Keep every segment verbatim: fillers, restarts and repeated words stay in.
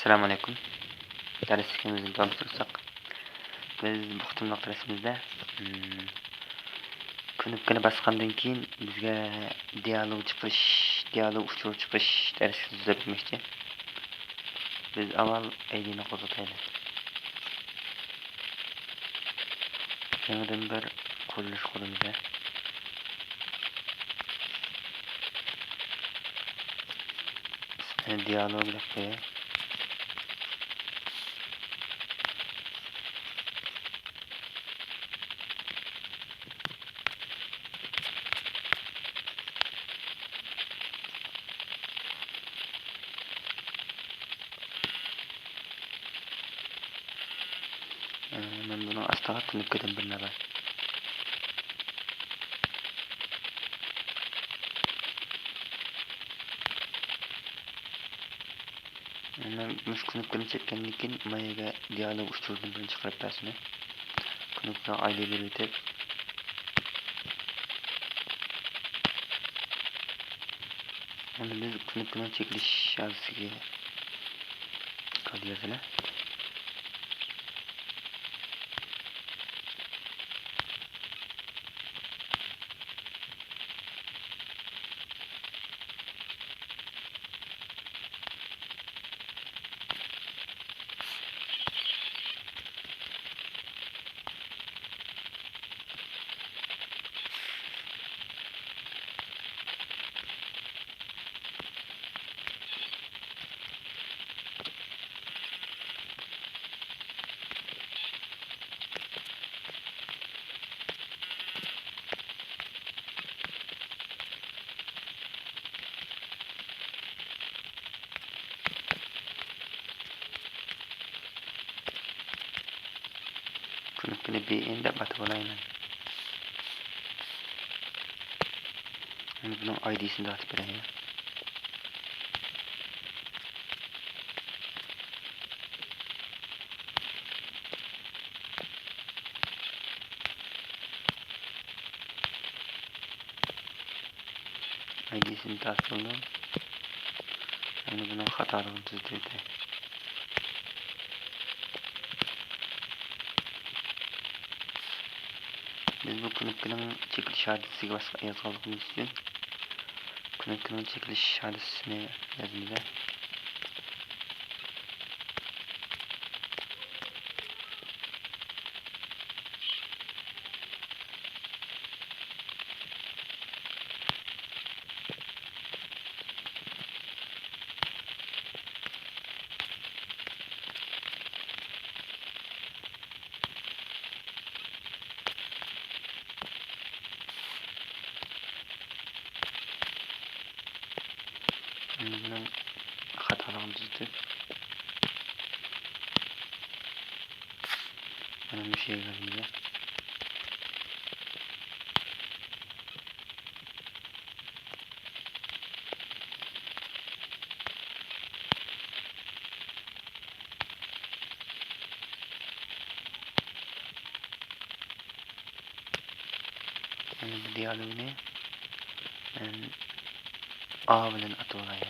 ئەسسالامۇئەلەيكۇم. دەرسلىكىمىزنى داۋام قىلساق، بىز بۇ قېتىملىق دەرسىمىزدە، مم، كۇنۇپكىنى باسقاندىن كېيىن بىزگە دىيالوگ چىقىرىش، دىيالوگ ئۇچۇرى چىقىرىش دەرسلىكىنى تۈزۈپ ئۆتمەكچى. بىز ئاۋۋال ئايدىنى قوزغىتايلى. يېڭىدىن بىر قۇرۇلۇش قۇرىمىز. ئىسمىنى دىيالوگ دەپ قوياي. ئە، مەن بۇنىڭ ئاستىغا كۇنۇپكىدىن بىرنى ئالاي. مەن مۇشۇ كۇنۇپكىنى چەككەندىن كېيىن، ما يەرگە دىيالوگ ئۇچۇرىدىن بىرنى چىقىرىپ بەرسىنى. كۇنۇپكىنىڭ ئايدى بېرىۋېتىپ. ئەمدى بىز كۇنۇپكىنىڭ چېكىلىش ھادىسىسىگە كود يازىلى. كۇنۇپكىنى بى ئېن دەپ ئاتىۋالايمەن. ئەمدى بۇنىڭ ئايدىسىنى دەۋېتىپ بېرەي. ئايدىسىنى تارتىپ بولدۇم. ئەمدى بۇنىڭ خاتالىقىنى تۈزىتىۋېتەي. بىز بۇ كۇنۇپكىنىڭ چېكىلىش ھادىسىسىگە باس-، يازغانلىقىمىز ئۈچۈن، كۇنۇپكىنىڭ چېكىلىش ھادىسىسىنى يازىمىز. ئەمدى بۇنىڭ خاتالىقىنى تۈزىتىپ، مانا مۇشۇ يەرگە ئالىمىز. يەنە بۇ دىيالوگنى مەن ئا بىلەن ئاتىۋالاي.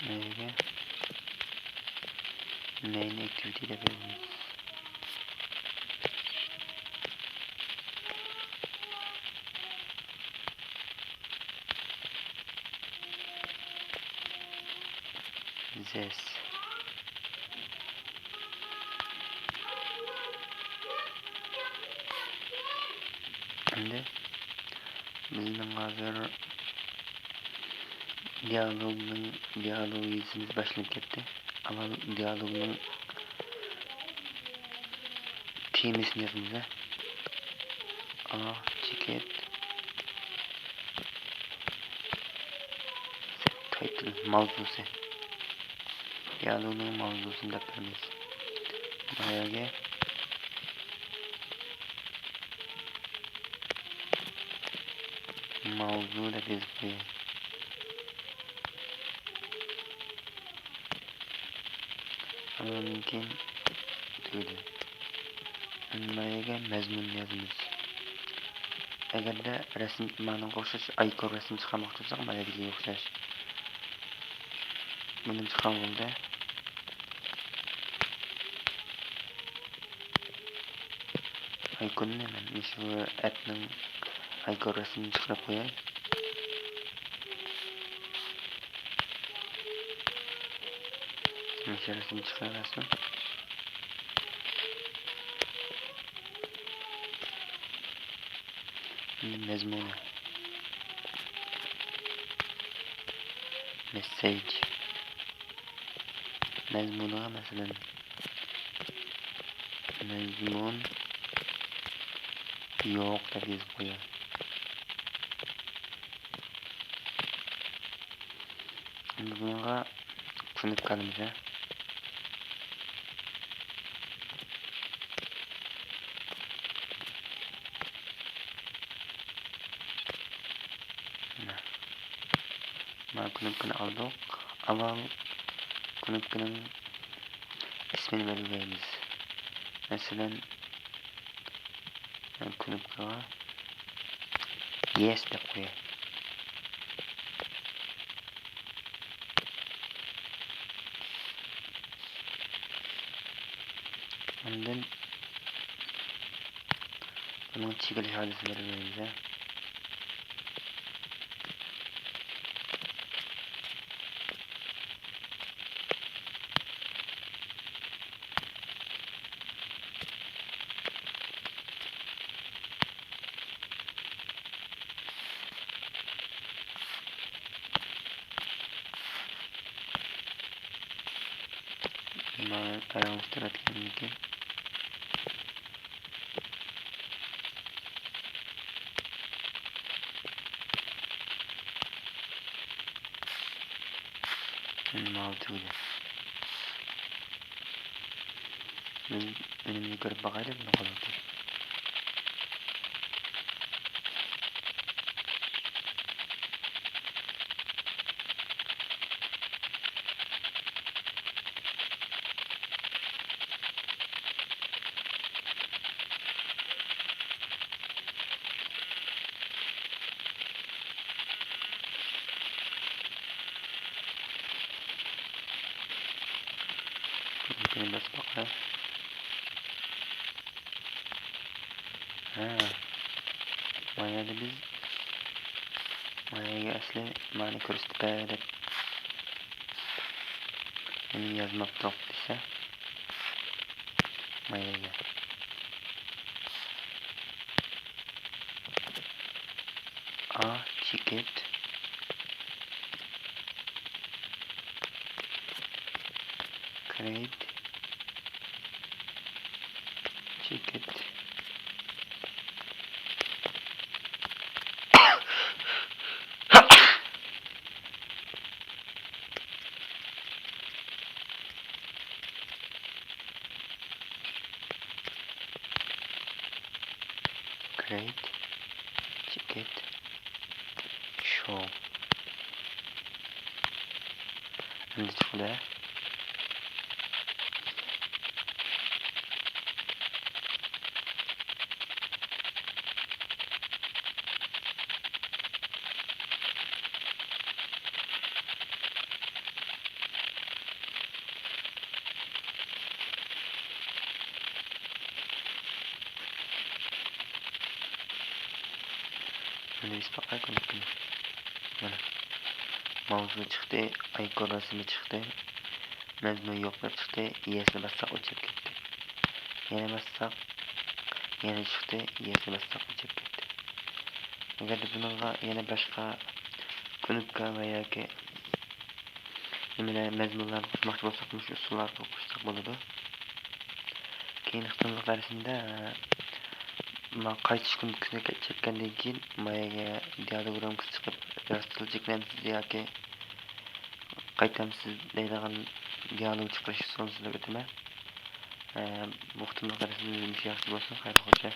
نېمىگە؟ مەين ئاكتىۋىتى دەپ يازىمىز. زېس. ئەمدى بىزنىڭ ھازىر دىيالوگنىڭ، دىيالوگ يېزىشىمىز باشلىنىپ كەتتى. ئاۋۋال دىيالوگنىڭ تېمىسىنى يازىمىز. ئا، چېكىت. تايتىل، ماۋزۇسى. دىيالوگنىڭ ماۋزۇسىنى دەپ بېرىمىز. ما يەرگە ماۋزۇ دەپ يېزىپ قوياي. ئۇنىڭدىن كېيىن تۈگىدى. ئەمدى ما يەرگە مەزمۇن يازىمىز. ئەگەردە رەسىم، مانىڭغا ئوخشاش ئايكون رەسىم چىقارماقچى بولساق، ما يەردىكىگە ئوخشاش بۇنى چىقارغىلى. ئايكوننى مەن مۇشۇ ئەپنىڭ ئايكون رەسىمىنى چىقىرىپ قوياي. مۇشۇ رەسىمنى چىقىرىۋەرسۇن. ئەمدى مەزمۇنى. مەسسەج. مەزمۇنىغا مەسىلەن، مەزمۇن يوق دەپ يېزىپ قوياي. ئەمدى بۇنىڭغا كۇنۇپكا ئالىمىز، ھە. مانا. مانا كۇنۇپكىنى ئالدۇق. ئاۋۋال كۇنۇپكىنىڭ ئىسمىنى بەلگىلەيمىز. مەسىلەن، مەن كۇنۇپكىغا يېس دەپ قوياي. ئاندىن بۇنىڭ چېگرا ئىپادىسىنى بەلگىلەيمىز، ھە. مانا ئاياغنى تىترەتكەندىن كېيىن. ئەمدى ماۋۇ تۈگىدى. بىز ئۈنۈمنى كۆرۈپ باقايلى، بۇنى قالدۇردى. بۇنى باسىپ باقاي. ھە. ما يەردە بىز، ما يەرگە ئەسلى مانى كۆرسىتىپ بەر دەپ نېمە يازماپتۇق دېسە، ما يەرگە. A ticket create ticket create ticket show. ئەمدى چىقتى. مانا، ئىسپاتلاپ قويۇپتۇم. مانا، ماۋزۇ چىقتى، ئايكون رەسىمى چىقتى، مەزمۇن يوق دەپ چىقتى، يېسنى باسساق ئۆچۈرۈپ كەتتى. يەنە باسساق، يەنە چىقتى، يېسنى باسساق ئۆچۈرۈپ كەتتى. ئەگەردە بۇنىڭغا يەنە باشقا كۇنۇپكا ۋە ياكى نېمىلەر، مەزمۇنلارنى قوشماقچى بولساق، مۇشۇ ئۇسۇللارنى قوشساق بولىدۇ. كېيىنكى قېتىملىق دەرسىمدە، ما قايتىش كۇنۇپكىسىنى چەككەندىن كېيىن، ما يەرگە دىئالوگ رامكىسى چىقىپ، يارىتىلىپ چەكلەمسىز ياكى قايتامسىز دەيدىغان دىئالوگ چىقىرىش ئۇسۇلىنى سىزلەرگە ئۆتىمەن. ئە، بۇ قېتىملىق دەرسىمىز مۇشۇ يەرگىچە بولسۇن. خەير خوجا.